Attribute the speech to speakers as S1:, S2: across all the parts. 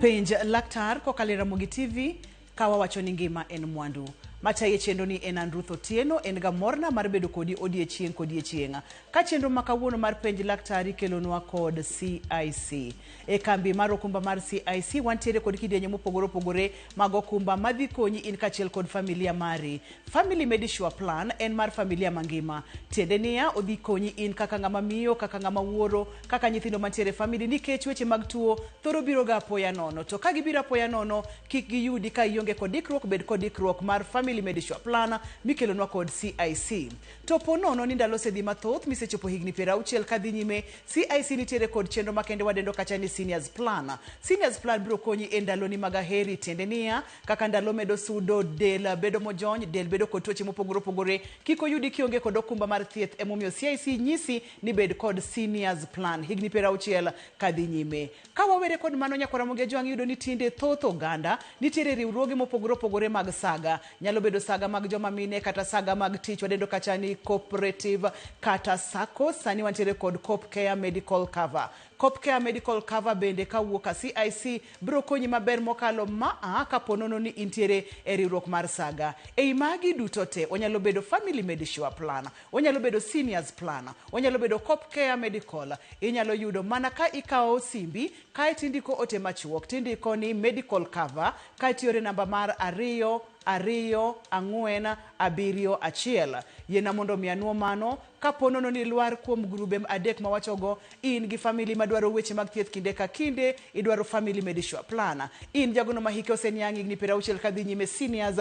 S1: Penj Laktar kokalo e Ramogi TV ka wawacho ni ngima en mwandu. Matayi e chenro ni en an Ruth Otieno, en ga morna mar bedo kodi odiechieng' kodiechieng'. Ka chenro ma kawuono mar Penj Laktar ikelonwa kod CIC. E kambi mar okumba mar CIC wantiere kod kidienje mopogore opogore mag okumba madhi konyi in kaachiel kod familia mari. Family Medisure Plan en mar familia mangima. Tiende niya, odhi konyi in kaka ng'ama miyo, kaka ng'ama wuoro, kaka nyithindo mantiere e family nikech weche mag tuo thoro biro ga apoya nono. To ka gibiro apoya nono, kik giyudi ka ionge kod ikruok, bed kod ikruok mar Family Medisure Plan mikelonwa kod CIC. To po nono ni ndalo osedhi mathoth misechopo higni 60 kadhi nyime, CIC nitiere kod chenro makende wadendo kacha ni Seniors Plan. Seniors Plan biro konyi e ndaloni mag aheri, tiende niya, kaka ndalo medo sudo, del bedo mojony, del bedo kod tuoche mopogore opogore, kik oyudi kionge kod okumba mar thieth. Emomiyo CIC nyisi ni bed kod Seniors Plan higni 60 kadhi nyime. Ka wawere kod mano, nyakwar Ramogi Ajwang', iyudo ni tinde thoth oganda nitiere riwruoge mopogore opogore mag saga. Nyalo bedo saga mag joma mine kata saga mag tich wadendo kacha ni cooperative kata sacco. Sani wantiere kod Coop Care Medical Cover. Coop Care Medical Cover bende kawuok ka CIC biro konyi maber mokalo maa kapo nono ni intiere e riwruok mar saga. Ei magi duto te onyalo bedo Family Medisure Plan, onyalo bedo Seniors Plan, onyalo bedo Coop Care Medical. Inyalo yudo mana ka ikawo simbi kae tindiko ote machuok tindiko ni medical cover kae tiore namba mar 2 2 4 7 1. Yiena mondo mi anuo mano kapo nono ni lwar kuom grube adek mawachogo, in gi family madwaro weche mag thieth kinde ka kinde, idwaro Family Medisure Plan. In jagono ma hike oseniang' higni 60 kadhi nyime seniors,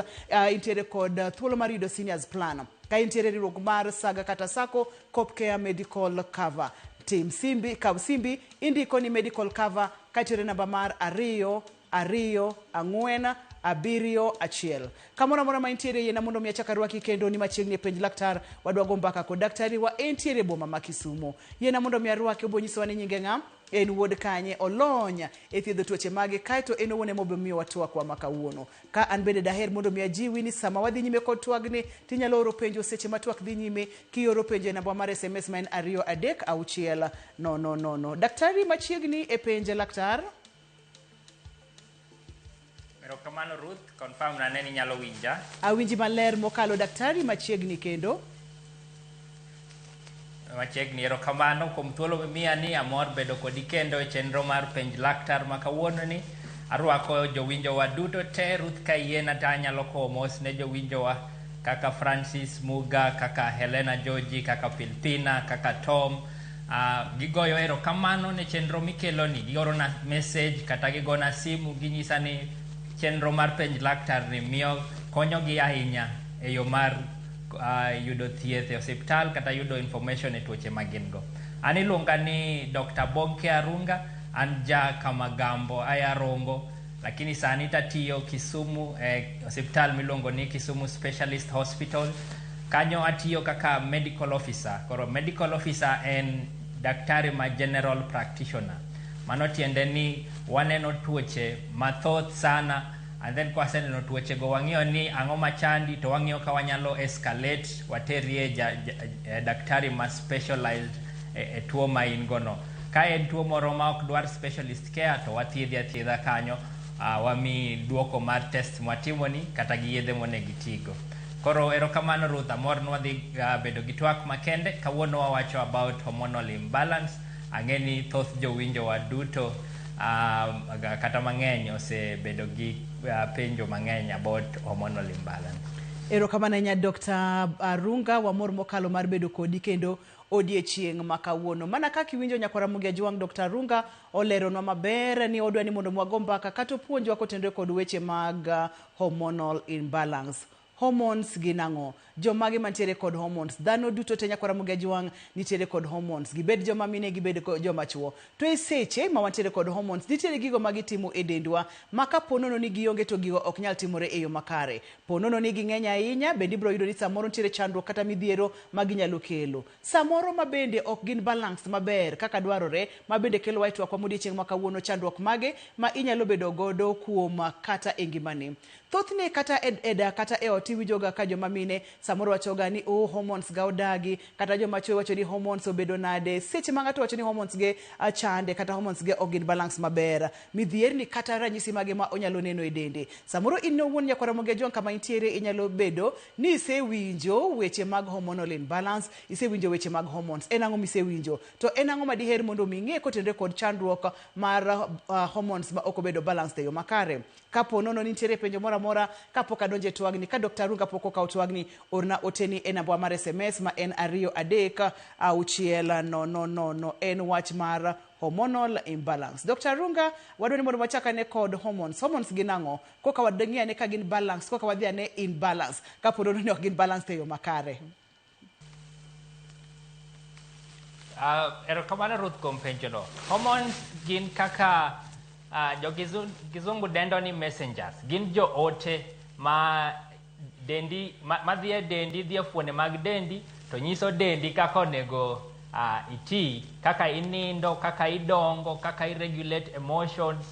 S1: intiere kod thuolo mar yudo Seniors Plan. Ka intiere riwruok mar saga kata sacco, Coop Care Medical Cover. Tim simbi, kaw simbi, indiko ni medical cover ka itiore namba mar 2 2 4 7 1. Kamoro amora ma intiere, yiena mondo mi achak arwaki kendo ni machiegni e Penj Laktar. Wadwa go mbaka kod daktari wa entiere e boma ma Kisumu. Yiena mondo mi arwaki, obo nyisowa ni nyinge ng'a, en wuod kanye, olony e thiedho tuoche mage, kaeto en owuon ema obo miyowa twakwa ma kawuono. Ka an bende daher mondo mi ajiwi ni sama wadhi nyime kod twagni, tinyalo oro penjo seche ma twak dhi nyime, kioro penjo e namba mar SMS ma en 2 3 6 0 0. Daktari machiegni e Penj Laktar.
S2: Erokamano Ruth, confirm na ne ni inyalo winja.
S1: Awinji maler mokalo, daktari machiegni kendo.
S2: Machiegni, erokamano kuom thuolo mimiya ni amor bedo kodi kendo e chenro mar Penj Laktar ma kawuono ni. Arwako jowinjowa duto te. Ruth, ka iyiena to anyalo kowo mos ne jowinjowa kaka Francis Muga, kaka Helena Georgi, kaka Pilpina, kaka Tom. Gigoyo erokamano ne chenro mikeloni. Giorona message kata gigona simu ginyisa ni chenro mar Penj Laktar ni miyo konyogi ahinya e yo mar yudo thieth e osiptal kata yudo information e tuoche ma gin go. An iluonga ni Dr. Bonke Arunga, an ja Kamagambo aya Rongo, lakini sani tatiyo Kisumu e osiptal miluongo ni Kisumu Specialist Hospital. Kanyo atiyo kaka medical officer. Koro medical officer en daktari ma general practitioner. Mano tiende ni waneno tuoche mathoth sana, and then kwaseneno tuoche go wang'iyo ni ang'o machandi to wang'iyo ka wanyalo escalate waterie ja, ja, daktari ma specialized e tuo ma in go no. Ka en tuo moro ma ok dwar specialist care to wathiedhi athiedha kanyo, wami duoko mar test mwatimoni kata gi yedhe monego itigo. Koro erokamano Ruth, amor ni wadhi bedo gi twak makende. Kawuono wawacho about hormonal imbalance. Ang'e ni thoth jowinjowa duto kata mang'eny osebedo gi penjo mang'eny about hormonal imbalance.
S1: Erokamano ahinya Dr. Arunga, wamor mokalo mar bedo kodi kendo odiechieng' ma kawuono. Mana kaka iwinjo nyakwar Ramogi Ajwang', Dr. Arunga oleronwa maber ni odwa ni mondo mwago mbaka kata opuonjwa kotenore kod weche mag hormonal imbalance. Hormones gin ang'o? Jomage mantiere kod hormones? Dhano duto te nyakwar Ramogi Ajwang' nitiere kod hormones. Gibed joma mine, gibed joma chuo. To e seche ma wantiere kod hormones, nitiere gigo ma gitimo e dendwa ma kapo nono ni gionge to gigo ok nyal timore e yo makare. Po nono ni ging'eny ahinya, bende ibiro yudo ni samoro nitiere chandruok kata midhiero ma ginyalo kelo. Samoro ma bende ok gin balanced maber kaka dwarore, ma bende kelo wa e twakwa modiechieng' ma kawuono, chandruok mage ma inyalo bedo godo kuom kata e ngimani. Thothne kata e dak kata e ot iwinjoga ka joma mine samoro Samoro wachoga ni oh, hormones ga odagi, kata joma chwo wacho ni hormones obedo nade. Seche ma ng'ato wacho ni hormones ge chande kata hormones ge ok gin balance maber, midhierni kata ranyisi mage ma onyalo neno e dende. Samoro in owuon nyakwar Ramogi Ajwang' kama intiere inyalo bedo ni isewinjo weche mag hormonal imbalance, isewinjo weche mag hormones. En ang'o misewinjo? To en ang'o ma diher mondo mi ing'e kotenore kod chandruok mar hormones ma ok obedo balanced e yo makare? Kapo nono ni nitiere penjo moro amora kapok adonjo e twagni, ka Dr. Arunga pok okawo twagni, orna oteni e namba mar SMS ma en 236 000. En wach mar hormonal imbalance. Dr. Arunga, wadwa ni mondo wachak ane kod hormones. Hormones gin ang'o? Koka wadang'i ane ka gin balance, koka wadhi ane imbalance. Kapo nono ni ok gin balanced e yo makare.
S2: Erokamano Ruth kuom penjono. Hormones gin kaka jo kizungu dendo ni messengers. Gin joote ma dendi ma dhi e dendi, dhi e fuonde mag dendi to nyiso dendi kaka onego iti, kaka inindo, kaka idongo, kaka i regulate emotions,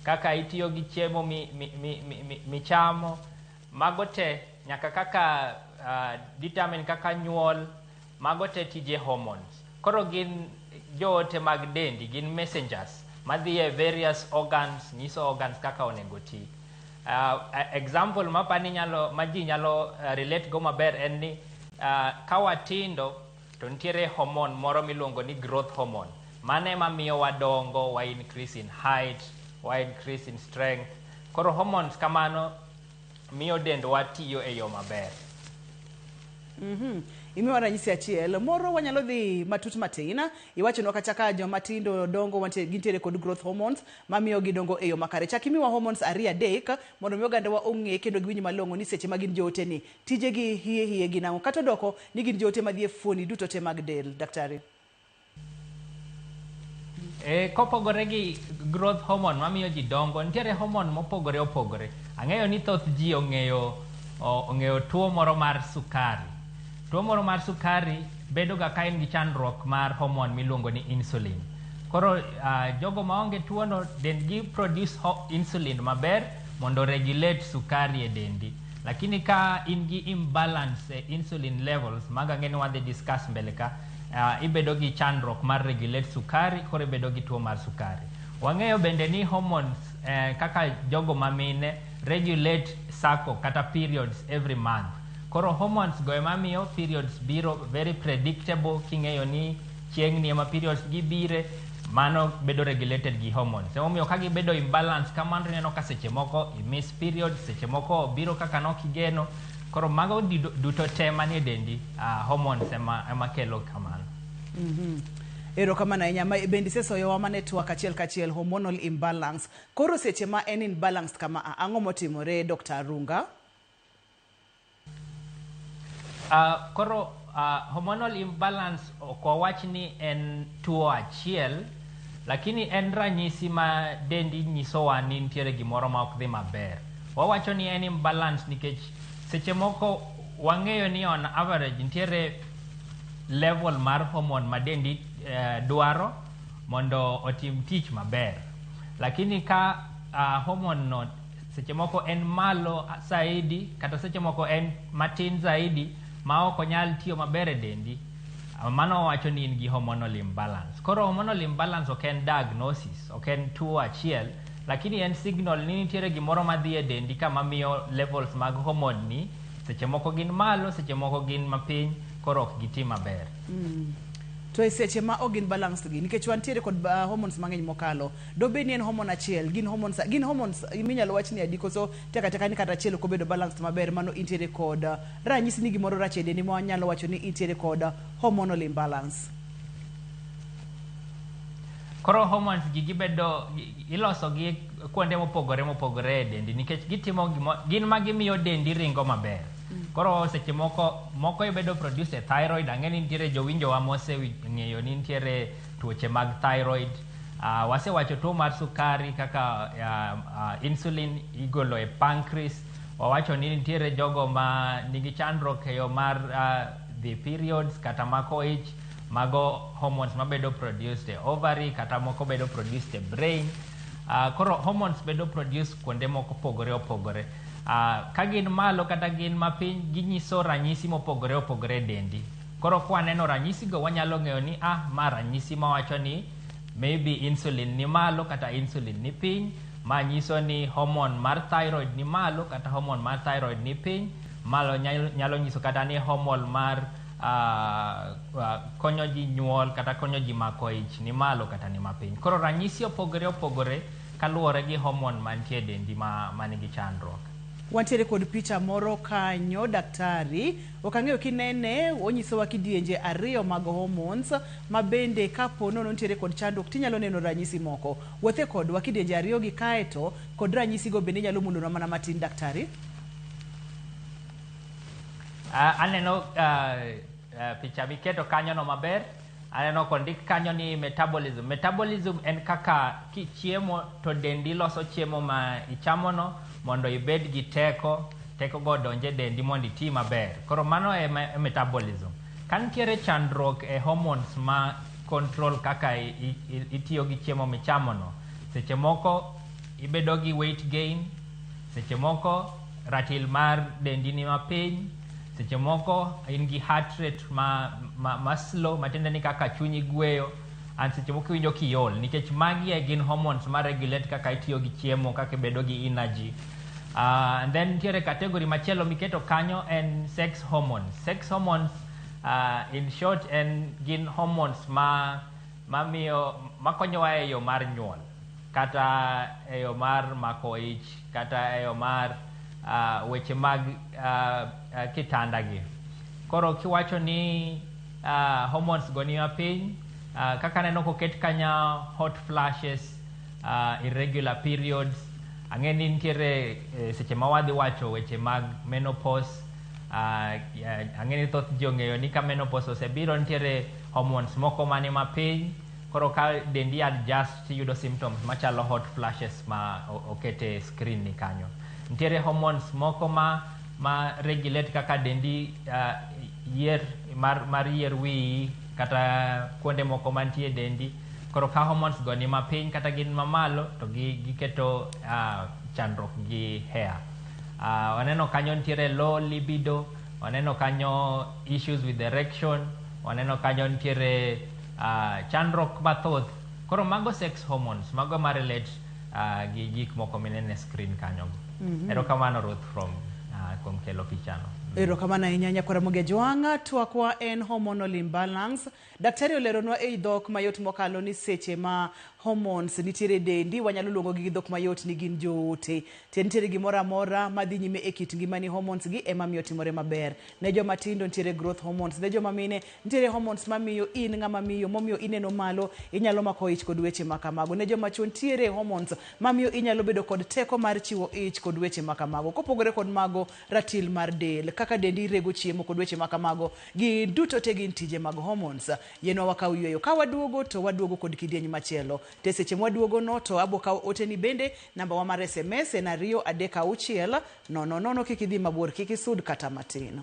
S2: kaka itiyo gi chiemo michamo. Mago te nyaka kaka determine kaka nyuol, mago te tije hormones. Koro gin joote mag dendi, gin messengers madhi e various organs, nyiso organs kaka onego ti. Example mapani nyalo ma ji nyalo relate go maber en ni ka watindo to nitiere hormone moro miluongo ni growth hormone. Mano ema miyo wadongo, wa increase in height, wa increase in strength. Koro hormones kamano miyo dendwa tiyo e yo maber.
S1: Imiwa ranyisi achiel moro wanyalo dhi matut matin. Iwachonwa kata ka joma tindo dongo wantie gintiere kod growth hormones mamiyo gidongo e yo makare. Chak imiwa hormones ariyo adek mondo mi ogandawa ong'e kendo giwinj malong'o ni seche ma gin joote ni tijegi hie hie gin ang'o kata odoko ni gin joote madhi e fuoni duto te mag del. Daktari.
S2: Kopogore gi growth hormone mamiyo ji dongo, nitiere hormone mopogore opogore. Ang'eyo ni thoth ji ong'eyo tuo moro mar sukari. Tuo moro mar sukari bedo ga ka in gi chandruok mar hormone miluongo ni insulin. Koro jogo maonge tuono dendgi produce insulin maber mondo regulate sukari e dendi. Lakini ka in gi imbalance e insulin levels, mago ang'e ni wadhi discuss mbele ka, ibedo gi chandruok mar regulate sukari, koro ibedo gi tuo mar sukari. Wang'eyo bende ni hormones kaka jogo mamine regulate cycle kata periods every month. Koro hormones go ema miyo periods biro very predictable king'eyo ni chieng' ni ema periods gibire, mano bedo regulated gi hormones. Emomiyo ka gibedo imbalance kamano to ineno ka seche moko i miss periods, seche moko biro kaka nokigeno. Koro mago duto te manie dendi, hormones ema kelo kamano.
S1: Erokamano ahinya. Ma bende isesoyowa mana e twak achiel kachiel hormonal imbalance. Koro seche ma en imbalanced kama a, ang'o motimore Dr. Arunga?
S2: Koro hormonal imbalance ok wawach ni en tuo achiel, lakini en ranyisi ma dendi nyisowa ni nitiere gimoro ma ok dhi maber. Wawacho ni en imbalance nikech seche moko wang'eyo ni on average nitiere level mar hormone ma dendi dwaro mondo otim tich maber. Lakini ka hormone no seche moko en malo zaidi kata seche moko en matin zaidi ma ok onyal tiyo maber e dendi, mano wacho ni in gi hormonal imbalance. Koro hormonal imbalance ok en diagnosis, ok en tuo achiel, lakini en signal ni nitiere gimoro madhi e dendi kama miyo levels mag hormone ni seche moko gin malo, seche moko gin mapiny, koro ok giti maber.
S1: To e seche ma ok gin balanced gi, nikech wantiere kod hormones mang'eny mokalo, dobed ni en hormone achiel, gin hormones minyalo wach ni adi koso tek ateka ni kata achiel ok obedo balanced maber, mano intiere kod ranyisi ni gimoro rach e dendi ma wanyalo wacho ni intiere kod hormonal imbalance.
S2: Koro hormones gi gibedo iloso gi kuonde mopogore mopogore e dendi nikech gitimo gimo, gin ma gimiyo dendi ringo maber. Koro seche moko moko ibedo produce e thyroid. Ang'e ni nitiere jowinjowa moseng'eyo ni nitiere tuoche mag thyroid. Wasewacho tuo mar sukari kaka insulin igolo e pancreas. Wawacho ni nitiere jogo ma nigi chandruok e yo mar dhi periods kata mako ich, mago hormones mabedo produced e ovary kata moko bedo produced e brain. Koro hormones bedo produced kuonde moko opogore opogore. Ka gin malo kata gin mapiny, ginyiso ranyisi mopogore opogore e dendi. Koro kwaneno ranyisigo wanyalo ng'eyo ni ma ranyisi mawacho ni maybe insulin ni malo kata insulin ni piny, ma nyiso ni hormone mar thyroid ni malo kata hormone mar thyroid ni piny. Malo nyalo nyiso kata ni hormone mar konyo ji nyuol kata konyo ji mako ich ni malo kata ni mapiny. Koro ranyisi opogore opogore kaluwore gi hormone mantie e dendi ma nigi chandruok.
S1: Wantiere kod picha moro kanyo daktari, ok ang'eyo kinene, onyisowa kidienje ariyo mag hormones ma bende kapo nono nitiere kod chandruok tinyalo neno ranyisi moko. Wuothe kodwa kidienje ariyo gi kaeto kod ranyisigo bende inyalo mulonwa mana matin daktari.
S2: Aneno picha miketo kanyo no maber. Aneno kondik kanyo ni metabolism. Metabolism en kaka kichiemo to dendi loso chiemo ma ichamono mondo ibed gi teko, teko go donje dendi mondo iti maber. Koro mano e metabolism. Ka nitiere chandruok e hormones ma control kaka itiyo gi chiemo michamono, seche moko ibedo gi weight gain, seche moko ratil mar dendi ni mapiny, seche moko in gi heart rate ma slow, matiende ni kaka chunyi gweyo, and seche moko iwinjo kiol, nikech magi e gin hormones ma regulate kaka itiyo gi chiemo, kaka ibedo gi energy. And then nitiere category machielo miketo kanyo en sex hormones. Sex hormones, in short, en gin hormones ma mamiyo makonyowa e yo mar nyuol, kata e yo mar mako ich, kata e yo mar weche mag kitanda gi. Koro kiwacho ni hormones go ni mapiny, kaka aneno koket kanyo hot flashes, irregular periods, ang'e ni nitiere seche ma wadhi wacho weche mag menopause, ang'e ni thoth ji ong'eyo ni ka menopause osebiro nitiere hormones moko mani mapiny, koro ka dendi adjust tiyudo symptoms machalo hot flashes ma okete screen ni kanyo. Nitiere hormones moko ma regulate kaka dendi yier mar yier wiyi kata kuonde moko mantie dendi. Koro ka hormones go ni mapiny kata gin mamalo to giketo chandruok gi hair. Waneno kanyo nitiere low libido, waneno kanyo issues with erection, waneno kanyo nitiere chandruok mathoth. Koro mago sex hormones, mago ma relate gi gik moko minene screen kanyo. Erokamano Ruth from kuom kelo pichano.
S1: Erokamano ahinya nyakwara Ramogi Ajwang', twakwa en hormonal imbalance. Daktari oleronwa ei dhok mayot mokalo ni seche ma hormones nitiere e dendi, wanyalo luongogi gi dhok mayot ni gin joote. Te nitiere gimoro amora madhi nyime e kit ngimani, hormones gi ema miyo timore maber. Ne joma tindo nitiere growth hormones, ne joma mine nitiere hormones mamiyo in ng'ama miyo, momiyo ineno malo, inyalo mako ich kod weche makamago. Ne joma chuo nitiere hormones mamiyo inyalo bedo kod teko mar chiwo ich kod weche makamago. Kopogore kod mago, ratil mar del, kaka dendi rego chiemo kod weche makamago, gi duto te gin tije mag hormones. Yienwa wakaw yweyo. Ka waduogo to waduogo kod kidieny machielo. Te seche mwaduogo no to abo kawo oteni bende, namba wa mar SMS en 2 3 6 0 0. Kik idhi mabor, kik isud kata matin.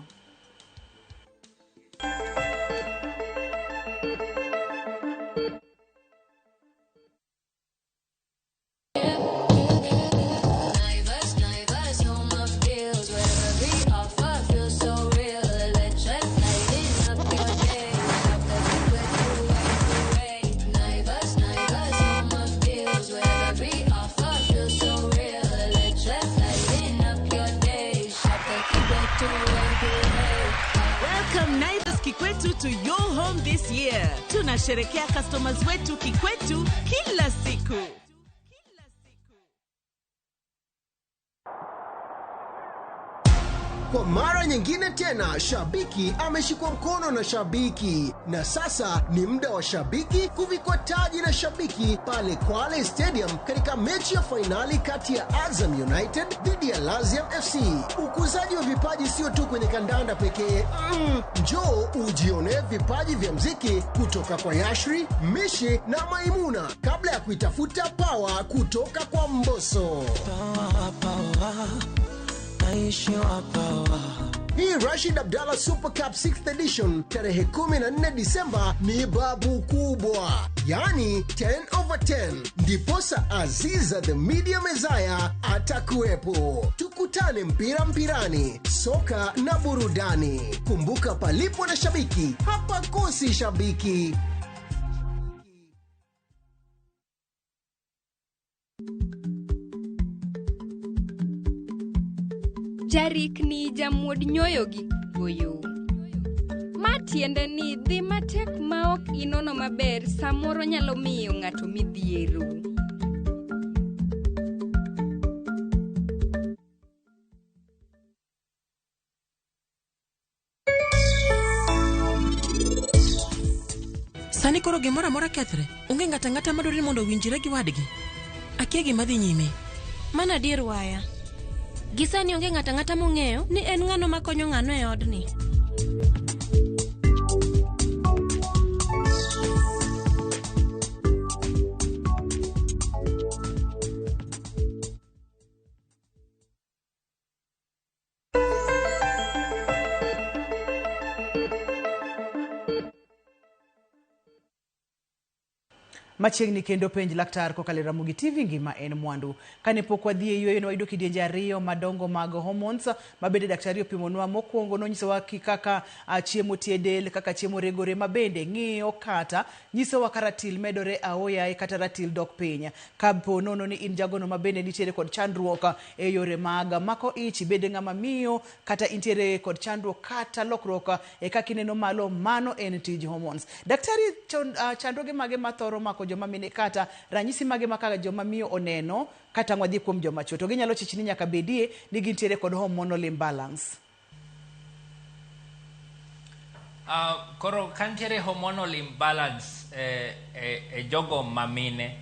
S3: Welcome Naivas Kikwetu to your home this year. Tunasherekea customers wetu Kikwetu kila siku.
S4: Kwa mara nyingine tena, shabiki ameshikwa mkono na shabiki, na sasa ni muda wa shabiki kuvikwa taji na shabiki pale Kwale Stadium katika mechi ya fainali kati ya Azam United dhidi ya Laziam FC. Ukuzaji wa vipaji sio tu kwenye kandanda pekee. Njoo ujione vipaji vya mziki kutoka kwa Yashri, Mishi na Maimuna kabla ya kuitafuta pawa kutoka kwa Mbosso.
S5: Power, power. Naishiwa power.
S4: Hii Rashid Abdallah Super Cup 6th edition tarehe 14 Disemba ni babu kubwa, yaani 10 over 10. Ndiposa Aziza the Media Messiah atakuwepo. Tukutane mpira mpirani, soka na burudani. Kumbuka, palipo na shabiki hapakosi shabiki.
S5: Jarikni jamuod nyoyo gi goyo. Ma tiende ni dhi matek maok inono maber samoro nyalo miyo ng'ato midhiero.
S6: Sani koro gimoro amora kethre. Onge ng'ato ang'ata madwaro ni mondo owinjre gi wadgi. Akia gima dhi nyime.
S7: Mano adier waya. Gi sani onge ng'ato ang'ata mong'eyo ni en ng'ano makonyo ng'ano e odni.
S1: Machiegni kendo Penj Laktar kokalo e Ramogi TV, ngima en mwandu. Kane pok wadhi e yueyo, ne wayudo kidienje ariyo madongo mag hormones ma bende daktari opimonwa. Mokwongo nonyisowa kaka chiemo tie del, kaka chiemo regore, ma bende ng'iyo kata nyisowa ka ratil medore aoyaye kata ratil dok piny. Kapo nono ni in jagono ma bende nitiere kod chandruok e yore mag mako ich, ibed ng'ama miyo kata intiere kod chandruok kata lokruok e kaka ineno malo, mano en tij hormones. Daktari, chandruoge mage mathoro mako joma mine kata ranyisi mage ma kaka joma miyo oneno kata wadhi kuom joma chuo to ginyalo chich ni nyaka bedie ni gintiere kod hormonal imbalance?
S2: Koro ka nitiere hormonal imbalance e jogo mamine,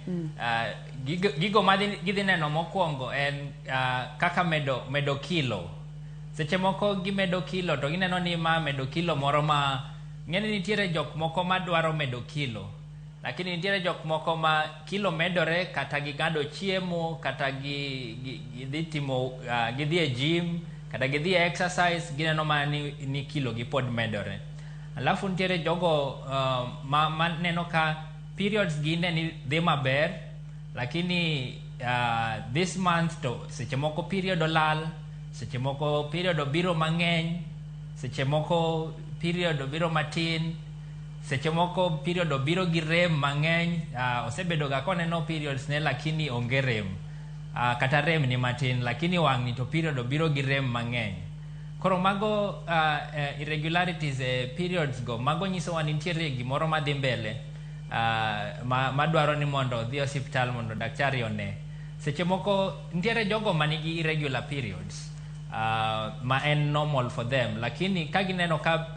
S2: gigo ma gidhi neno mokwongo en kaka medo kilo. Seche moko gimedo kilo to gineno ni ma medo kilo moro ma ng'eni nitiere jok moko madwaro medo kilo, lakini nitiere jok moko ma kilo medore kata ging'ado chiemo, kata gidhi timo gidhi e gym, kata gidhi e exercise, gineno mana ni kilo gi pod medore. Alafu nitiere jogo ma neno ka periods gi ne ni dhi maber, lakini this month to seche moko period olal, seche moko period obiro mang'eny, seche moko period obiro matin, seche moko period obiro gi rem mang'eny. Osebedo ga koneno periods ne lakini onge rem, kata rem ni matin, lakini wang'ni to period obiro gi rem mang'eny. Koro mago irregularities e periods go, mago nyisowa ni nitiere gimoro madhi mbele madwaro ni mondo odhi osiptal mondo daktari one. Seche moko nitiere jogo manigi irregular periods ma en normal for them, lakini ka gineno ka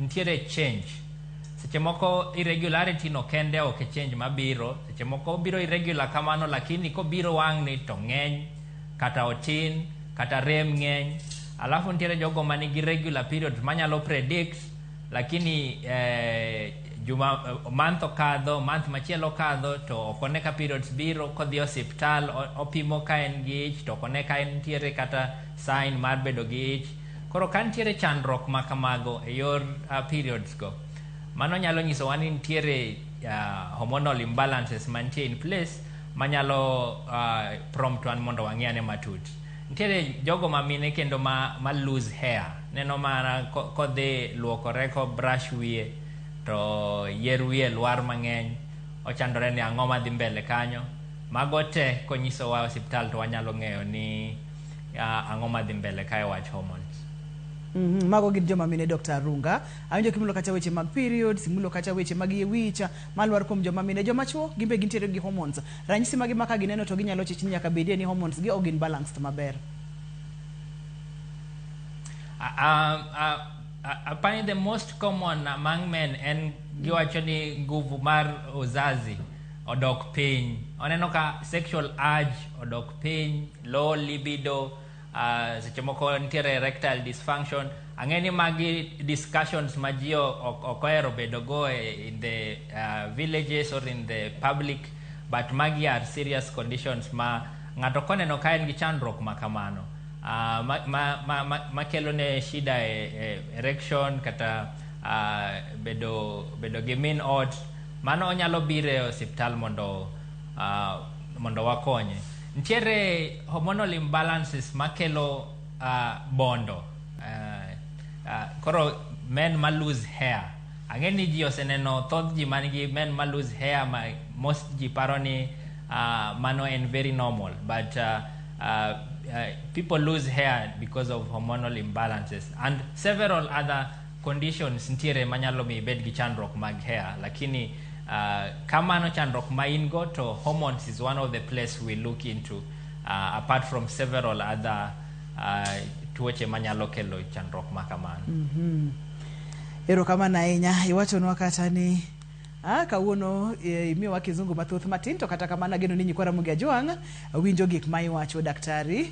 S2: nitiere change, seche moko irregularity no kende ok e change mabiro, seche moko obiro irregular kamano, lakini kobiro wang'ni to ng'eny kata otin kata rem ng'eny. Alafu nitiere jogo manigi regular periods manyalo predict, lakini juma month okadho, month machielo okadho to ok one ka periods biro. Kodhi osiptal opimo ka en gi ich to ok one ka en nitiere kata sign mar bedo gi ich. Koro ka nitiere chandruok ma kamago e yor periods go, mano nyalo nyisowa ni nitiere hormonal imbalances mantie in place manyalo prompt wan mondo wang'i ane matut. Nitiere jogo ma mine kendo ma lose hair, neno mana kodhi luokore ko brush wiye to yier wiye lwar mang'eny, ochandore ni ang'o madhi mbele kanyo. Mago te konyisowa osiptal to wanyalo ng'eyo ni ang'o madhi mbele kae wach hormones.
S1: Mago gin joma mine. Dr. Arunga, awinjo kimulo kacha weche mag periods, imulo kacha weche mag yie wich malwar kuom joma mine. Joma chuo gin be gintiere gi hormones, ranyisi mage ma ka gineno to ginyalo chich ni nyaka bedie ni hormones gi ok gin balanced maber?
S2: Apparently the most common among men en giwacho ni nguvu mar uzazi odok piny. Oneno ka sexual urge odok piny, low libido, seche moko nitiere erectile dysfunction. Ang'e ni magi discussions ma ji ok ohero bedo go in the villages or in the public, but magi are serious conditions ma ng'ato koneno ka en gi chandruok ma kamano. Makelo ne shida e erection kata bedo gi min ot, mano onyalo biro e osiptal mondo wakonye. Nitiere hormonal imbalances makelo bondo. Koro men ma lose hair, ang'e ni ji oseneno thoth ji man gi men ma lose hair, ma most ji paro ni mano en very normal, but people lose hair because of hormonal imbalances and several other conditions. Nitiere manyalo miyo ibed gi chandruok mag hair, lakini kamano chandruok ma in go to hormones is one of the place we look into, apart from several other tuoche manyalo kelo chandruok ma kamano.
S1: Erokamano ahinya. Iwachonwa kata ni kawuono imiyowa kizungu mathoth matin, to kata kamano ageno ni nyikwa Ramogi Ajwang' winjo gik ma iwacho, daktari.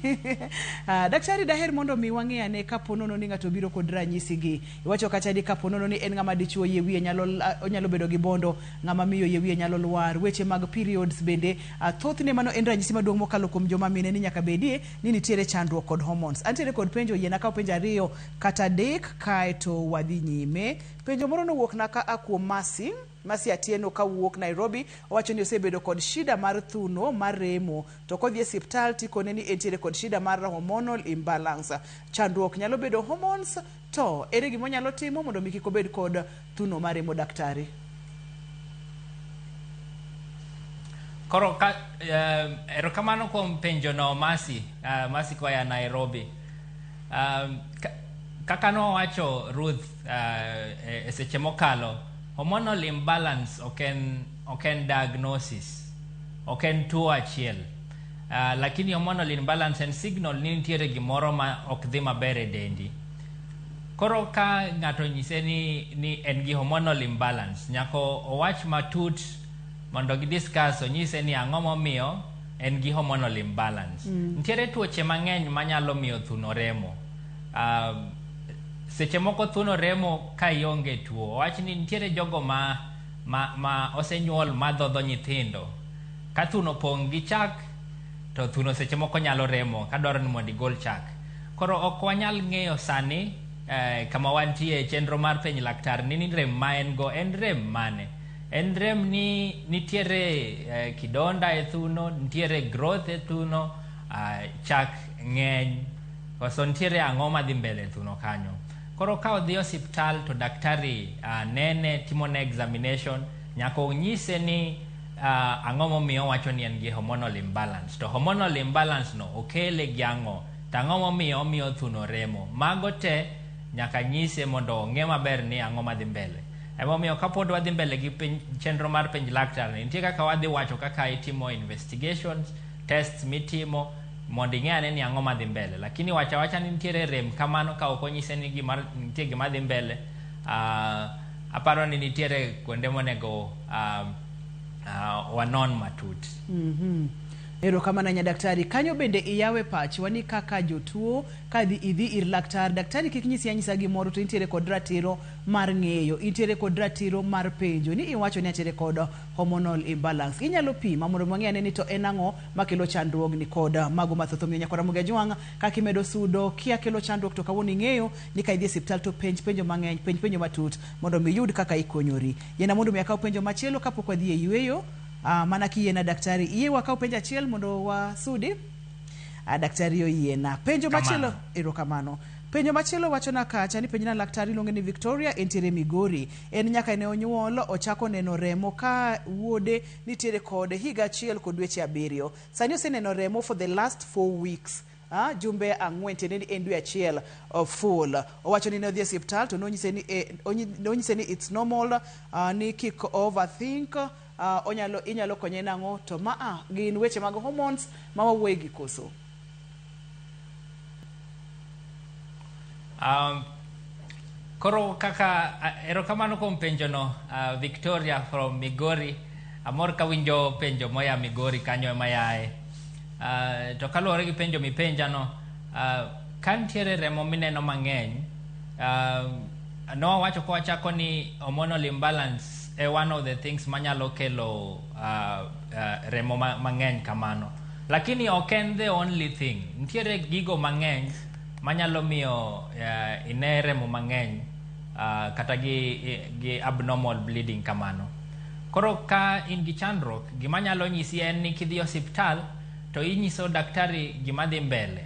S1: Daktari, daher mondo mi wang'e ane kapo nono ni ng'ato biro kod ranyisi gi. Iwacho kacha ni kapo nono ni en ng'ama dichuo, yie wiye nyalo onyalo bedo gi bondo, ng'ama miyo yie wiye nyalo lwar, weche mag periods bende thothne mano en ranyisi maduong' mokalo kuom joma mine ni nyaka bedie ni nitiere chandruok kod hormones. Antiere kod penjo, yiena akaw penjo ariyo kata adek kaeto wadhi nyime. Penjo moro nowuok na ka a kuom Masi. Masi Atieno kawuok Nairobi, owacho ni osebedo kod shida mar thuno mar remo, to kodhi e osiptal tikone ni entiere kod shida mar hormonal imbalance. Chandruok nyalo bedo hormones, to ere gima onyalo timo mondo mi kik obed kod thuno mar remo, daktari?
S2: Koro ka erokamano kuom penjo no, Masi, Masi koya Nairobi. Kaka nowacho Ruth e seche mokalo, hormonal imbalance ok en diagnosis, ok en tuo achiel. Lakini hormonal imbalance en signal ni nitiere gimoro ma ok dhi maber e dendi. Koro ka ng'ato nyise ni en gi hormonal imbalance, nyaka owach matut mondo gi discuss, onyise ni ang'o momiyo en gi hormonal imbalance. Nitiere tuoche mang'eny manyalo miyo thuno remo. Seche moko thuno remo ka ionge tuo. Owach ni nitiere jogo ma osenyuol madhodho nyithindo. Ka thuno opong' gi chak, to thuno seche moko nyalo remo kadwaro ni mondo igol chak. Koro ok wanyal ng'eyo sani kama wantie e chenro mar penj laktar ni rem ma en go en rem mane. En rem ni nitiere kidonda e thuno, nitiere growth e thuno, chak ng'eny, koso nitiere ang'o madhi mbele e thuno kanyo. Koro ka odhi osiptal to daktari nene, timone examination, nyaka onyise ni ang'o momiyo owacho ni en gi hormonal imbalance. To hormonal imbalance no okele gi ang'o? To ang'o momiyo omiyo thuno remo? Mago te nyaka nyise mondo ong'e maber ni ang'o madhi mbele. Emomiyo kapod wadhi mbele gi chenro mar penj laktar ni, nitie kaka wadhi wacho kaka itimo investigations, tests mitimo mondo ing'e ane ni ang'o madhi mbele. Lakini wacha wacha ni nitiere rem kamano ka ok onyise ni nitie gima dhi mbele, aparo ni nitiere kuonde monego wanon matut.
S1: Erokamano ahinya, daktari. Kanyo bende iyawe pachwa ni kaka jotuo kadhi idhi ir laktar, daktari kik nyisi anyisa gimoro, to intiere kod ratiro mar ng'eyo, intiere kod ratiro mar penjo ni iwacho ni antiere kod hormonal imbalance. Inyalo pima mondo wang'e ane ni to en ang'o makelo chandruogni kod mago mathoth. Omiyo nyakwa Ramogi Ajwang', kaka imedo sudo kia kelo chandruok, to kawuono ing'eyo ni ka idhi e osiptal to penj penjo mang'eny, penj penjo matut mondo mi iyud kaka ikonyori. Yiena mondo mi akaw penjo machielo kapok wadhi e yueyo. Mana kiyiena, daktari, yie wakaw penjo achiel mondo wasudi. Daktari oyiena. Penjo machielo, erokamano. Penjo machielo wachona kacha ni penjna laktar, iluonge ni Victoria, entiere Migori. En nyaka ne onyuol ochako neno remo ka wuode nitiere kod higa 1 kod dweche 7. Sani oseneno remo for the last 4 weeks. Jumbe 4, tiende ni en dwe achiel full. Owacho ni ne odhi e osiptal to nonyise ni, nonyise ni it's normal, ni kik overthink. Onyalo inyalo konye nang'o? To maa gin weche mag hormones ma wawuoye gi koso?
S2: Koro kaka erokamano kuom penjono, Victoria from Migori. Amor kawinjo penjo moya Migori kanyo ema yae. To kaluwore gi penjo mipenjano, ka nitiere remo mineno mang'eny, nowawacho kawachako ni hormonal imbalance e one of the things manyalo kelo remo mang'eny kamano. Lakini ok en the only thing. Nitiere gigo mang'eny manyalo miyo ine remo mang'eny kata gi abnormal bleeding kamano. Koro ka in gi chandruok, gima nyalo nyisi en ni kidhi osiptal to inyiso daktari gima dhi mbele.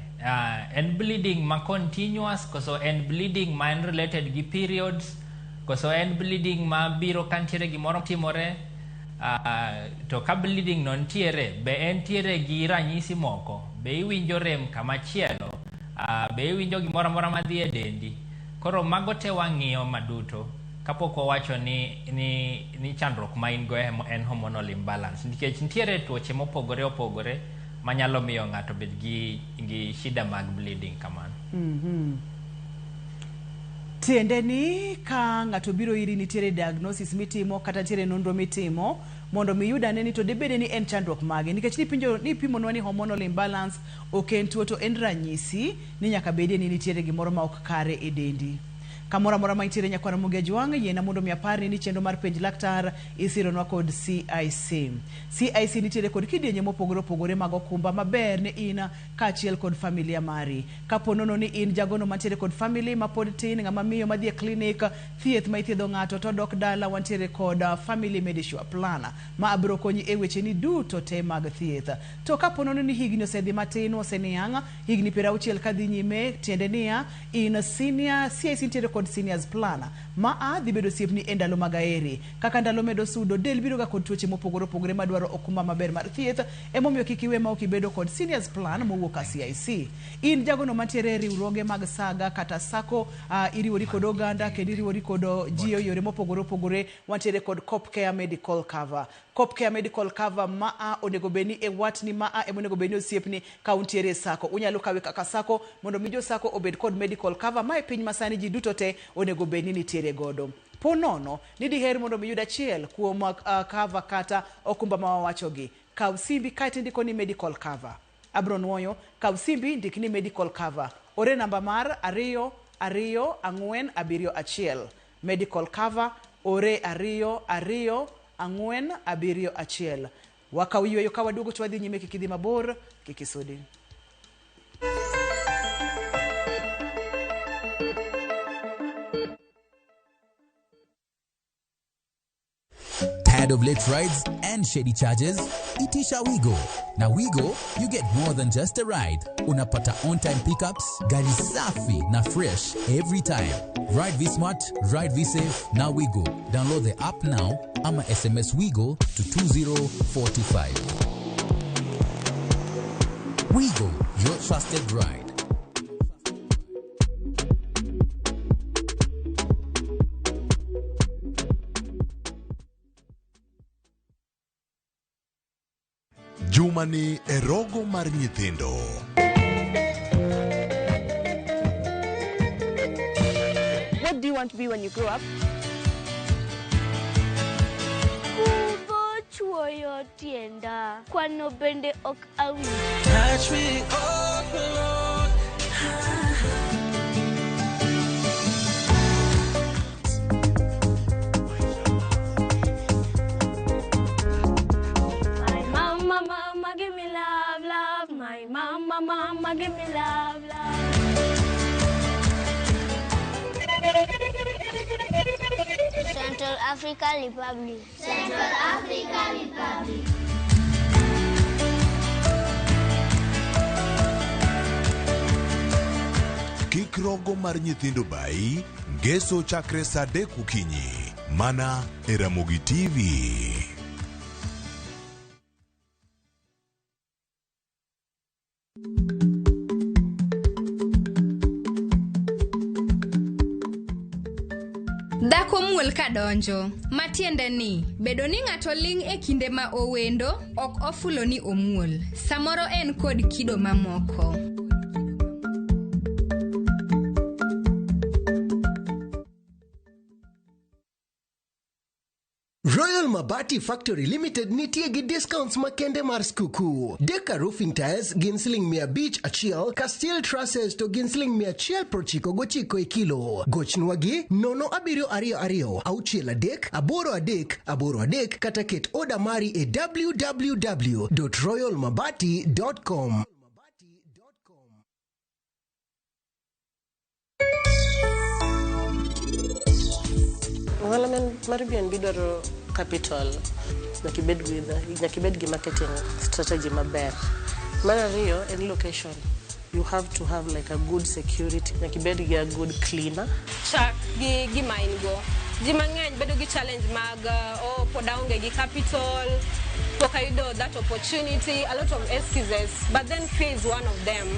S2: En bleeding ma continuous koso en bleeding ma en related gi periods koso en bleeding ma biro ka nitiere gimoro timore. To ka bleeding no nitiere, be entiere gi ranyisi moko, be iwinjo rem kama chielo, be iwinjo gimoro amora madhi e dendi. Koro mago te wang'iyo maduto kapok wawacho ni chandruok ma in go en hormonal imbalance, nikech nitiere tuoche mopogore opogore manyalo miyo ng'ato bed gi shida mag bleeding kamano.
S1: Tiende ni ka ng'ato biro iri nitiere diagnosis mitimo kata nitiere nonro mitimo mondo mi yud ane ni to dibede ni en chandruok mage, nikech nipinjo nipimonwa ni hormonal imbalance ok en tuo to en ranyisi ni nyaka bedie ni nitiere gimoro ma ok kare e dendi. Kamoro amora ma intiere nyakwar Ramogi Ajwang', yiena mondo mi aparni ni chenro mar penj laktar isironwa kod CIC. CIC nitiere kod kidienje mopogore opogore mag okumba maber ne in kaachiel kod familia mari. Kapo nono ni in jagono mantiere kod family ma pod tin, ng'ama miyo madhi e klinik, thieth ma ithiedho ng'ato to dok dala, wantiere kod Family Medisure Plan ma abiro konyi e wecheni duto te mag thieth. To kapo nono ni higni osedhi matin, oseniang', higni 60 kadhi nyime, tiende niya, in senior, CIC nitiere kod seniors plan ma a dhi bedo osiepni e ndalo mag aeri. Kaka ndalo medo sudo, del biro ga kod tuoche mopogore opogore madwaro okumba maber mar thieth, emomiyo kik iwe ma ok ibedo kod seniors plan mowuok ka CIC. In jagono mantiere e riwruoge mag saga kata sako, iriwori kod oganda kendo iriwori kod ji e yore mopogore opogore, wantiere kod Copcare Medical Cover. Copcare Medical Cover maa onego bed ni e watni, maa ema onego bed ni osiepni ka untiere e sako. Unyalo kawe kaka sako mondo mi jo sako obed kod medical cover ma e piny masani ji duto te onego bed ni nitiere godo. Po nono ni diher mondo mi yud achiel kuom cover kata okumba ma wawachogi, kaw simbi kaeto indiko ni medical cover. Abro nuoyo, kaw simbi ndik ni medical cover. Ore namba mar 2 2 4 7 1. Medical cover ore 2 2 4 7 1. Wakaw yweyo ka waduogo to wadhi nyime, kik idhi mabor, kik isudi.
S8: Tired of late rides and shady charges? Itisha Wigo. Now Wigo, you get more than just a ride. Unapata on-time pickups, gari safi na fresh every time. Ride V-Smart, ride V-Safe, now Wigo. Download the app now ama SMS Wigo to 20425. Wigo, your trusted ride.
S9: Jumani e rogo mar nyithindo.
S10: What do you want to be when you grow up?
S11: Kudho chuoyo tienda, kwano bende ok awinj.
S12: Touch me up, Lord.
S11: My mama, mama, give me love, love. My mama, mama, give me love, love.
S13: Central African Republic. Central African Republic.
S9: Kik rogo mar nyithindo bai, ngeso chakre saa 3 okinyi. Mana e Ramogi TV.
S5: Dhako muol kadonjo, matiende ni bedo ni ng'ato ling' e kinde ma owendo ok ofulo ni omuol. Samoro en kod kido mamoko.
S4: Royal Mabati Factory Limited nitie gi discounts makende mar skuku. Deka roofing tiles gin siling 501 ka steel trusses to gin siling 199 e kilo. Gochnwa gi 0722 63 83 83 kata ket oda mari e www.royalmabati.com.
S14: Ohala mar BNB dwaro capital, nyaka ibed with nyaka ibed gi marketing strategy maber. Mar ariyo en location. You have to have like a good security, nyaka ibed gi a good cleaner.
S15: Chak gi gima in go. Ji mang'eny bedo gi challenge mag oh, pod aonge gi capital, pok ayudo that opportunity, a lot of excuses, but then fear is one of them.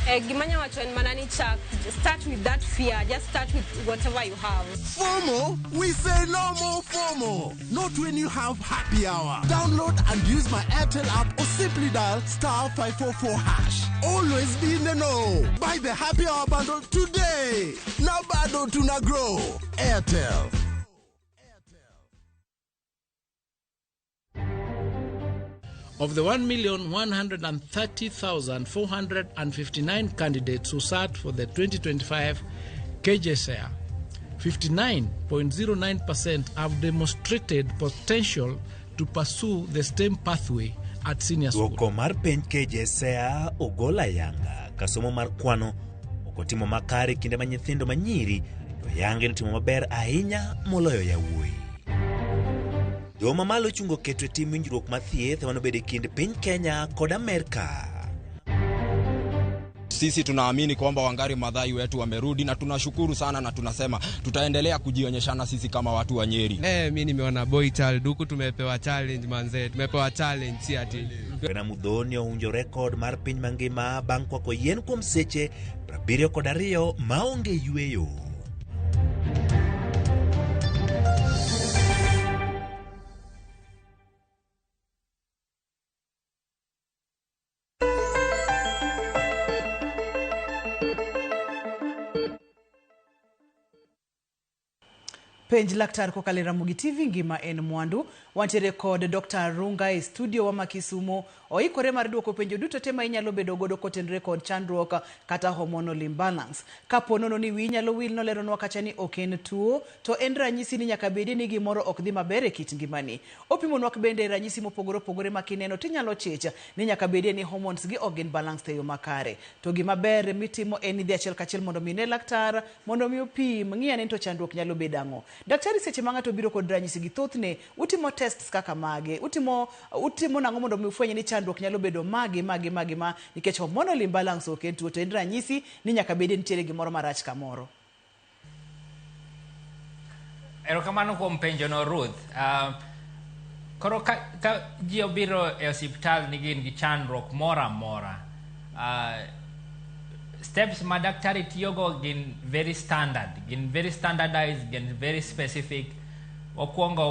S15: Gima anya wacho en mana ni chak, start with that fear, just start with whatever you have.
S16: FOMO? We say no more FOMO. Not when you have happy hour. Download and use my Airtel app or simply dial star 544 hash. Always be in the know. Buy the happy hour bundle today. Now bado tuna grow. Airtel.
S17: Of the 1,130,459 candidates who sat for the 2025 KJSEA, 59.09% have demonstrated potential to pursue the STEM pathway at senior school.
S18: Duoko mar penj KJSEA ogol ayanga ka somo mar kwano ok otimo makare kinde ma nyithindo manyiri to yange notimo maber ahinya moloyo yawuoyi. Doho mamalo ochungo keto e tim winjruok mar thieth manobedo e kind piny Kenya kod Amerka.
S19: Sisi tunaamini kwamba Wangari Maathai wetu wamerudi na tunashukuru sana na tunasema tutaendelea kujionyeshana sisi kama watu wa Nyeri.
S20: Mi nimeona boy child huku tumepewa challenge manze, tumepewa challenge si ati.
S18: Wena Muthoni owinjo rekod mar piny mangima bang' kwako yien kuom seche 72 maonge yweyo.
S1: Penj laktar kokalo e Ramogi TV ngima en mwandu. Wantiere kod Dr. Arunga e studio wa ma Kisumo. Oikore mar duoko penjo duto te ma inyalo bedo godo kotenore kod chandruok kata hormonal imbalance. Kapo nono ni wiyi nyalo wil noleronwa kacha ni ok en tuo, to en ranyisi ni nyaka bedi ni gimoro ok dhi maber e kit ngimani. Opimonwa bende ranyisi mopogore opogore ma kineno tinyalo chich ni nyaka bedie ni hormones gi ok gin balanced e yo makare. To gima ber mitimo en ni dhi achiel kachiel mondo mi ine laktar, mondo mi opim, ng'i ane ni to chandruok nyalo bedo ang'o. Daktari seche ma ng'ato biro kod ranyisi gi thothne utimo tests kaka mage, utimo nang'o mondo mi ufweny ni chandruok nyalo bedo mage mage mage ma nikech hormonal imbalance ok en tuo to en ranyisi ni nyaka bedie nitiere gimoro marach kamoro.
S2: Erokamano kuom penjo no Ruth. Koro ka ji obiro e osiptal ni gin gi chandruok moro amora, steps ma daktari tiyogo gin very standard, gin very standardized, gin very specific. Okwongo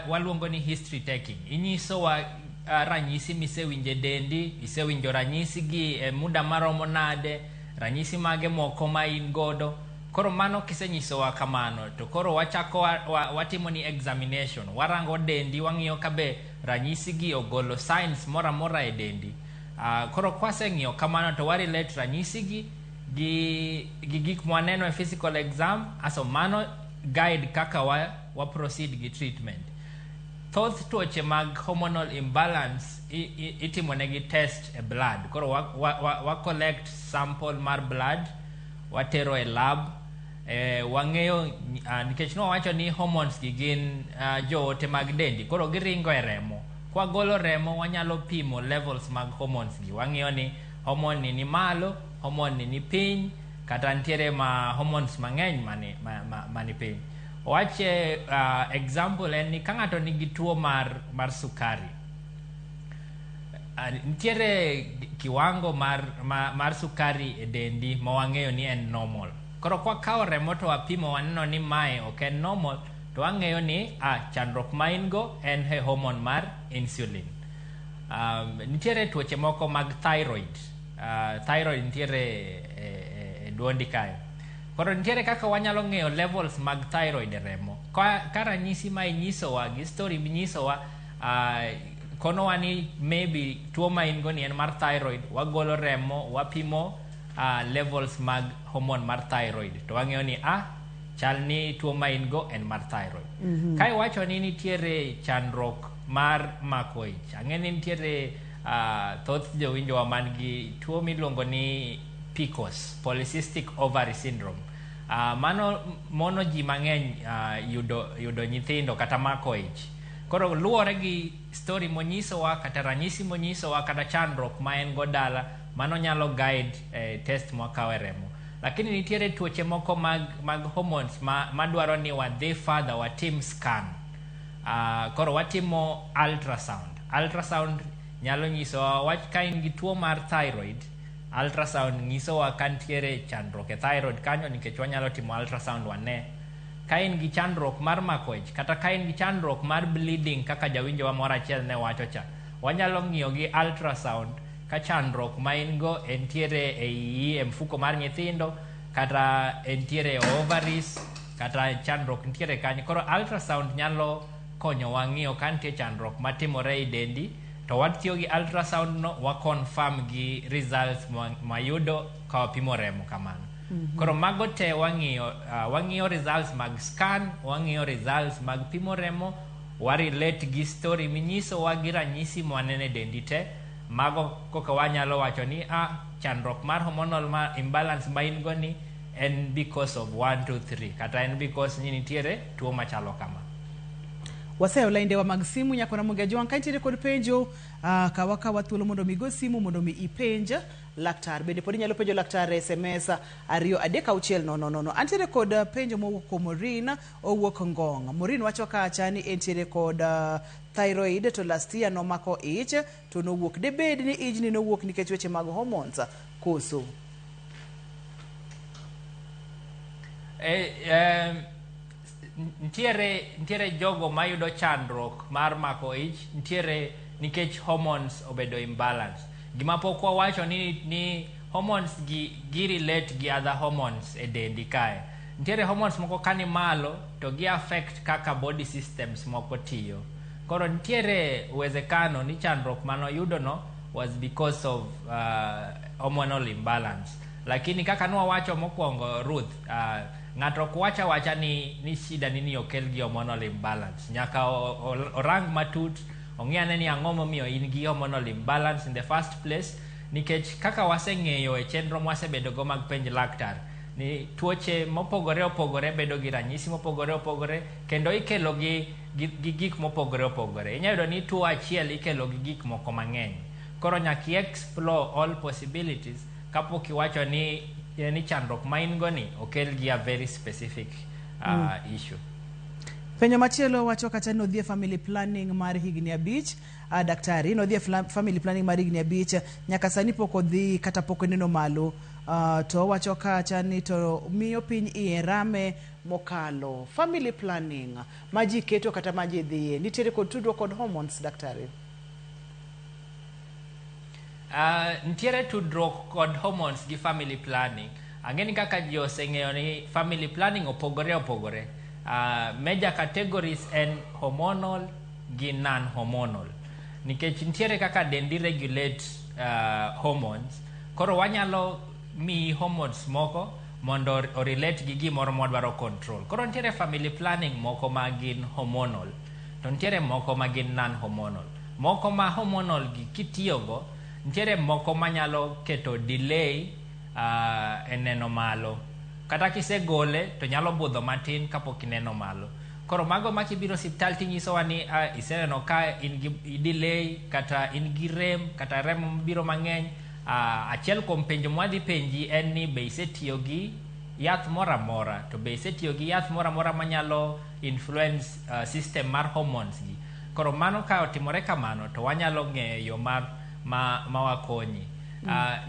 S2: waluongo ni history taking. Inyisowa ranyisi misewinjo e dendi, isewinjo ranyisi gi e muda maromo nade, ranyisi mage moko ma in godo. Koro mano kisenyisowa kamano, to koro wachako watimo ni examination. Warango dendi, wang'iyo kabe ranyisi gi ogolo signs moro amora e dendi. Koro kwaseng'iyo kamano to warelate ranyisi gi gi gik mwaneno e physical exam, aso mano guide kaka wa proceed gi treatment. Thoth tuoche mag hormonal imbalance itimo negi test e blood. Koro wa collect sample mar blood, watero e lab, wang'eyo nikech nwawacho ni hormones gi gin joote mag dendi, koro giringo e remo. Kwagolo remo wanyalo pimo levels mag hormones gi. Wang'iyo ni hormone ni malo, hormone ni piny, kata nitiere ma hormones mang'eny mani piny. Wache example en ni ka ng'ato nigi tuo mar sukari, nitiere kiwango mar sukari e dendi ma wang'eyo ni en normal. Koro kwakawo remo to wapimo waneno ni mae ok en normal, to wang'eyo ni chandruok ma in go en e hormone mar insulin. Nitiere tuoche moko mag thyroid. Thyroid nitiere e duondi kae. Koro nitiere kaka wanyalo ng'eyo levels mag thyroid e remo. Ka ranyisi ma inyisowa gi story minyisowa konowa ni maybe tuo ma in go ni en mar thyroid, wagolo remo, wapimo levels mag hormone mar thyroid, to wang'eyo ni chal ni tuo ma in go en mar thyroid. Ka iwacho ni nitiere chandruok mar mako ich, ang'e ni nitiere thoth jowinjowa man gi tuo miluongo ni PCOS, polycystic ovary syndrome. Mano mono ji mang'eny yudo nyithindo kata mako ich. Koro luwore gi story monyisowa kata ranyisi monyisowa kata chandruok ma en go dala, mano nyalo guide test mwakawo e remo. Lakini nitiere tuoche moko mag hormones madwaro ni wadhi further, watim scan. Koro watimo ultrasound. Ultrasound nyalo nyisowa wach ka in gi tuo mar thyroid. Ultrasound nyisowa ka nitiere chandruok e thyroid kanyo, nikech wanyalo timo ultrasound wane ka in gi chandruok mar mako ich, kata ka in gi chandruok mar bleeding kaka jawinjowa moro achiel ne wacho cha, wanyalo ng'iyo gi ultrasound ka chandruok ma in go entiere e iyi, e mfuko mar nyithindo, kata entiere e ovaries, kata chandruok nitiere kanyo. Koro ultrasound nyalo konyowa ng'iyo ka nitie chandruok matimore e dendi, to watiyo gi ultrasound no wa confirm gi results mwayudo ka wapimo remo kamano. Koro mago te wang'iyo, wang'iyo results mag scan, wang'iyo results mag pimo remo, wa relate gi story minyisowa gi ranyisi mwaneno e dendi te. Mago koka wanyalo wacho ni chandruok mar hormonal ma imbalance ma in go ni en because of 1 2 3, kata en because ni nitiere tuo machalo kama.
S1: Waseyo laindewa mag simu nyako Ramogi Ajwang', ka intiere kod penjo, kawa thuolo mondo mi go simu mondo mi ipenj laktar. Bende pod inyalo penjo laktar e SMS 236 000. Antiere kod penjo mowuok kuom Maureen, owuok Ngong'. Maureen wacho kacha ni entiere kod thyroid, to last year nomako ich to nowuok. Debed ni ijni nowuok nikech weche mag hormones koso?
S2: Nitiere jogo mayudo chandruok mar mako ich nitiere nikech hormones obedo imbalance. Gima pok wawacho ni hormones gi relate gi other hormones e dendi kae. Nitiere hormones moko kani malo to gi affect kaka body systems moko tiyo. Koro nitiere uwezekano ni chandruok manoyudo no was because of hormonal imbalance. Lakini kaka nwawacho mokwongo, Ruth, ng'ato ok wach awacha ni shida ni okel gi hormonal imbalance. Nyaka orang matut, ong'i ane ni ang'o momiyo in gi hormonal imbalance in the first place, nikech kaka waseng'eyo e chenro mwasebedogo mag penj laktar, ni tuoche mopogore opogore bedo gi ranyisi mopogore opogore, kendo ikelo gi gik mopogore opogore. Inyalo yudo ni tuo achiel ikelo gi gik moko mang'eny. Koro nyaka i explore all possibilities kapok iwacho ni chandruok ma in go ni okel gi a very specific issue.
S1: Penjo machielo wacho kata ni odhi e family planning mar higni 5, daktari, nodhi e family planning mar higni 5, nyaka sani pok odhi kata pok oneno malo. To wacho kacha ni to miyo piny iye rame mokalo. Family planning ma ji keto kata ma ji dhiye, nitiere kod tudruok kod hormones, daktari?
S2: Nitiere tudruok kod hormones gi family planning. Ang'e ni kaka ji oseng'eyo ni family planning opogore opogore. Major categories en hormonal gi non-hormonal. Nikech nitiere kaka dendi regulate hormones. Koro wanyalo miyi hormones moko mondo o relate gi gimoro mwadwaro control. Koro nitiere family planning moko ma gin hormonal, to nitiere moko ma gin non-hormonal. Moko ma hormonal gi kitiyogo, nitiere moko manyalo keto delay e neno malo. Kata kisegole to nyalo budho matin kapok ineno malo. Koro mago ma kibiro osiptal tinyisowa ni iseneno ka in gi delay, kata in gi rem, kata remo biro mang'eny. Achiel kuom penjo mwadhi penji en ni be isetiyo gi yath moro amora, to be isetiyo gi yath moro amora manyalo influence system mar hormones gi. Koro mano ka otimore kamano to wanyalo ng'eyo yo mar ma wakonyi.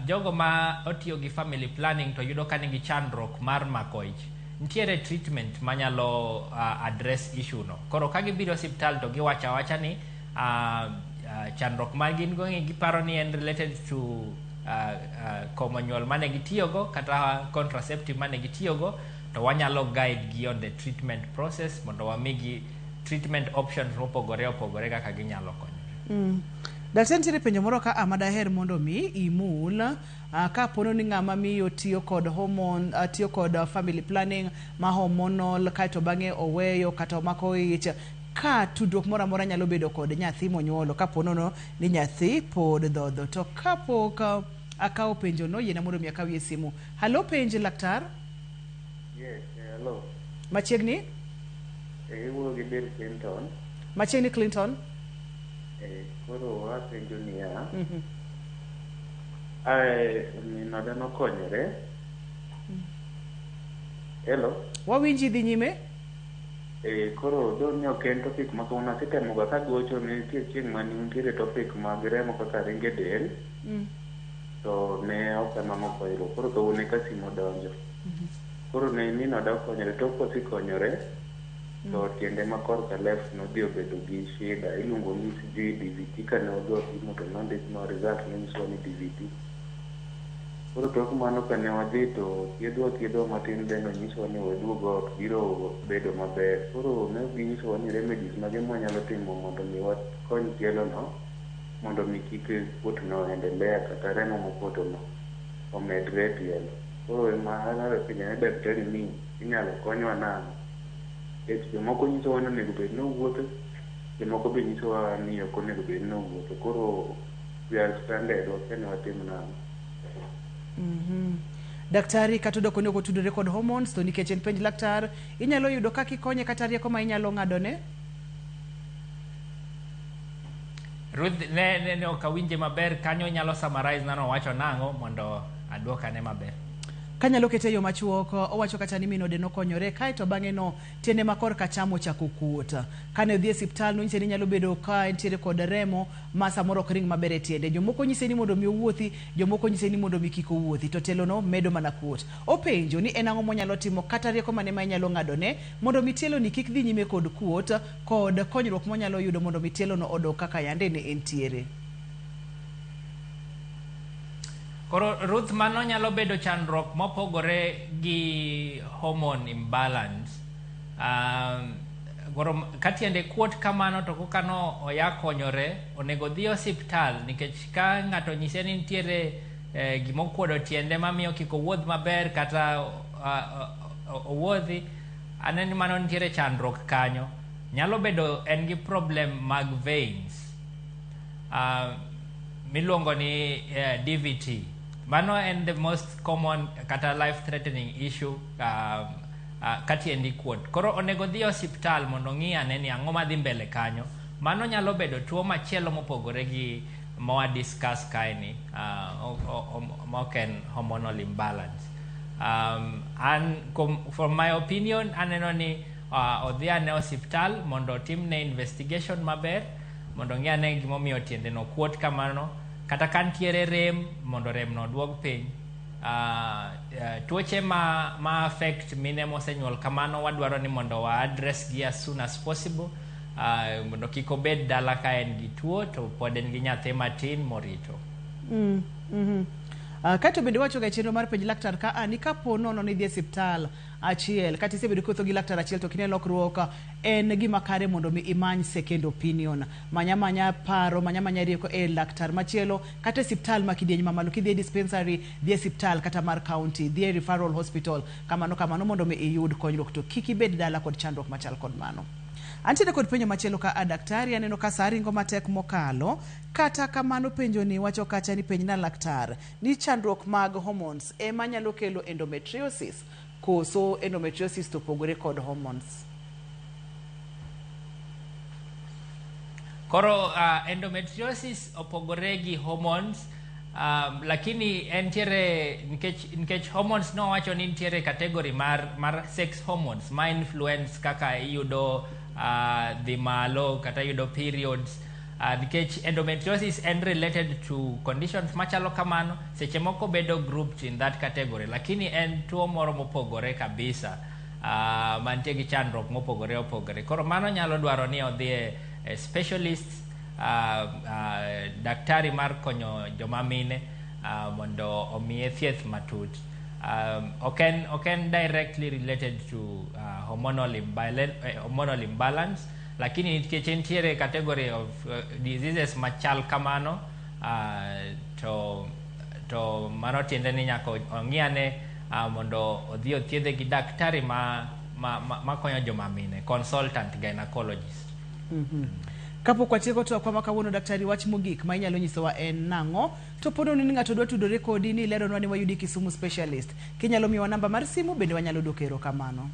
S2: Jogo ma otiyo gi family planning to yudo ka nigi chandruok mar mako ich, nitiere treatment manyalo address issue no. Koro ka gibiro osiptal to giwacho awacha ni chandruok ma gin go ni giparo ni en related to komo nyuol mane gitiyogo kata contraceptive mane gitiyogo, to wanyalo guide gi on the treatment process mondo wamigi treatment options mopogore opogore kaka ginyalo konyo.
S1: Daktari, nitiere penjo moro ka ama daher mondo mi imul. Kapono ni ng'ama miyo tiyo kod hormone, tiyo kod family planning ma hormonal, kaeto bang'e oweyo kata omako ich, ka tudruok moro amora nyalo bedo kod nyathi monyuolo kaponono ni nyathi pod dhodho. To kapok akawo penjo no, yiena mondo mi akawie simu. Halo, penj laktar.
S21: Yes, hello.
S1: Machiegni?
S21: Iwuoyo gi Bill Clinton.
S1: Machiegni, Clinton.
S21: Koro apenjo niya, ae min oda nokonyore. Hello.
S1: Wawinji, dhi nyime.
S21: Koro though ni ok en topic ma kawuono, asetemoga kagocho ne nitie chieng' mane nitiere topic mag remo kaka ringe del, to ne ok anwang'o konyruok. Koro kawuono eka simu odonjo. Koro ne min oda okonyore, tok kosekonyore to tiende ma korka left nodhi obedo gi shida, iluongo ni sijui DVT. Kane wadhi watimo to nondiknwa result, nonyisowa ni DVT. Koro tok mano kane wadhi to thiedhwa thiedhwa matin, then onyisowa ni waduog ot, biro bedo maber. Koro ne ginyisowa ni remedies mage mwanyalo timo mondo mi wakony tielo no, mondo mi kik kuot no endelea kata remo mopoto no omedre e tielo. Koro ema anyalo penjo ne daktari ni inyalo konywa nang'o? Nikech jomoko nyisowa ni onego bed ni owuotho, jomoko be nyisowa ni ok onego bed ni owuotho. Koro we are stranded, wakia ni watim nang'o.
S1: Daktari, kata odoko ni ok otudore kod hormones, to nikech en penj laktar, inyalo yudo kaka ikonye kata rieko ma inyalo ng'adone?
S2: Ruth, ne ok awinje maber kanyo. Inyalo summarize nano wacho nang'o mondo aduokane maber?
S1: Kanyalo kete e yo machuok, owacho kata ni min ode nokonyore, kaeto bang'e no tiende ma korka acham ochako kuot. Kane odhi e osiptal, nonyise ni nyalo bedo ka entiere kod remo ma samoro ok ring maber e tiende. Jomoko nyise ni mondo mi owuothi, jomoko nyise ni mondo mi kik owuothi, to tielo no medo mana kuot. Openjo ni en ang'o monyalo timo kata rieko mane ma inyalo ng'adone mondo mi tielo ni kik dhi nyime kod kuot, kod konyruok monyalo yudo mondo mi tielo no odog kaka yande ne entiere.
S2: Koro Ruth, mano nyalo bedo chandruok mopogore gi hormone imbalance. Koro ka tiende kuot kamano to koka no oya konyore, onego odhi osiptal, nikech ka ng'ato nyise ni nitiere gimokuodo tiende mamiyo kik owuoth maber kata owuothi, aneno ni mano nitiere chandruok kanyo. Nyalo bedo en gi problem mag veins miluongo ni DVT. Mano en the most common kata life threatening issue ka tiendi kuot. Koro onego dhi osiptal mondo ong'i ane ni ang'o madhi mbele kanyo. Mano nyalo bedo tuo machielo mopogore gi ma discuss kae ni, ma ok en hormonal imbalance. And from my opinion, aneno ni odhi ane osiptal mondo otimne investigation maber, mondo ong'i ane gimomiyo tiende no kuot kamano, kata ka ntiere rem, mondo rem no oduog piny. Tuoche ma affect mine mosenyuol kamano, wadwaro ni mondo wa address gi as soon as possible, mondo kik obed dala ka en gi tuo to pod en gi nyathi matin morito.
S1: Kaeto bende wachoga e chenro mar penj laktar ka a ni kapo nono ni idhi e osiptal achiel kata isebedo kiwuotho gi laktar achiel to ok ine lokruok, en gima kare mondo mi imany second opinion. Manya manya paro, manya manya rieko e laktar machielo kata e osiptal ma kidieny mamalo. Kidhi e dispensary, dhi e osiptal kata mar county, dhi e referral hospital, kamano kamano, mondo mi iyud konyruok, to kik ibed dala kod chandruok machal kod mano. Antiere kod penjo machielo ka a daktari, aneno ka sa ringo matek mokalo. Kata kamano, penjo ni wacho kacha ni penj na laktar ni chandruok mag hormones ema nyalo kelo endometriosis, koso endometriosis to opogore kod hormones?
S2: Koro endometriosis opogore gi hormones, lakini entiere nikech hormones nowacho ni nitiere category mar sex hormones ma influence kaka iyudo dhi malo kata iyudo periods. Nikech endometriosis en related to conditions machalo kamano, seche moko bedo grouped in that category, lakini en tuo moro mopogore kabisa, mantie gi chandruok mopogore opogore. Koro mano nyalo dwaro ni odhi e specialist, daktari mar konyo joma mine, mondo omiye thieth matut. Ok en ok en directly related to hormonal imbalance, lakini nikech nitiere category of diseases machal kamano, to mano tiende ni nyaka ong'i ane mondo odhi othiedhe gi daktari ma konyo joma mine, consultant gynecologist.
S1: Kapok watieko twakwa ma kawuono, daktari, wach mogik ma inyalo nyisowa en nang'o? To po nono ni ng'ato dwa tudore kodi ni ileronwa ni wayudi Kisumu Specialist, kinyalo miyowa namba mar simu bende wanyalo duoko erokamano.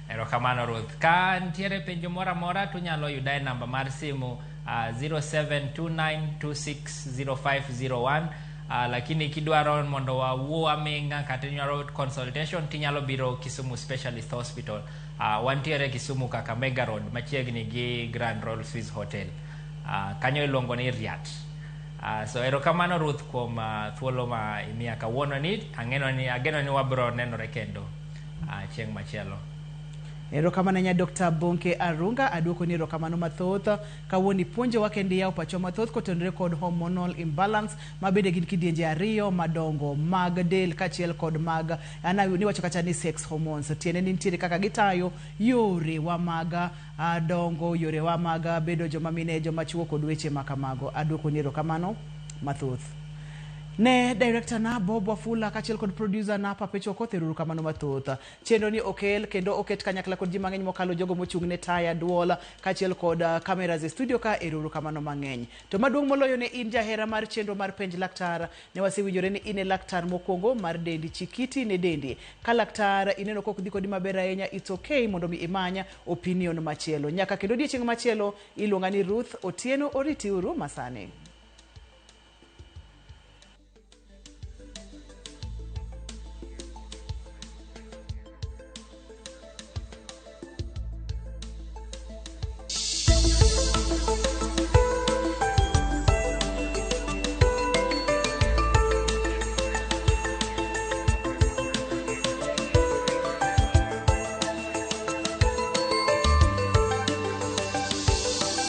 S2: Erokamano, Ruth. Ka nitiere penjo moro amora to unyalo yuda e namba mar simu 0729260501. Lakini kidwaro mondo wawuo aming'a kata idwaro consultation, tinyalo biro Kisumu Specialist Hospital. Wantiere Kisumu, Kakamega Road, machiegni gi Grand Royal Swiss Hotel. Kanyo iluongo ni Riat. So erokamano, Ruth, kuom thuolo ma imiya kawuono ni. Ang'eno ni ageno ni wabro nenore kendo chieng' machielo.
S1: Erokamano ahinya, Dr. Bonke Arunga. Aduoko ni erokamano mathoth. Kawuono ipuonjowa kendo iyawo pachwa mathoth kotenore kod hormonal imbalance, ma bende gin kidienje ariyo madongo mag del kaachiel kod mag ana niwacho kata ni sex hormones. Tiende ni nitiere kaka gitayo yorewa mag dongo, yorewa mag bedo joma mine, joma chuo kod weche ma kamago. Aduoko ni erokamano mathoth. Ne director na Bob Wafula kaachiel kod producer na Papecho Okoth, erokamano mathoth. Chenro ni okel kendo oket kanyakla kod ji mang'eny mokalo jogo mochung' ne taya, duol kaachiel kod cameras e studio ka, erokamano mang'eny. To maduong' moloyo ne in jahera mar chenro mar Penj Laktar, ne wasewinjore ni in e laktar mokwongo mar dendi, chikiti ne dendi. Ka laktar ineno kok dhi kodi maber ahinya, it's okay mondo mi imany opinion machielo. Nyaka kendo odiechieng' machielo, iluonga ni Ruth Otieno, oriti uru masani.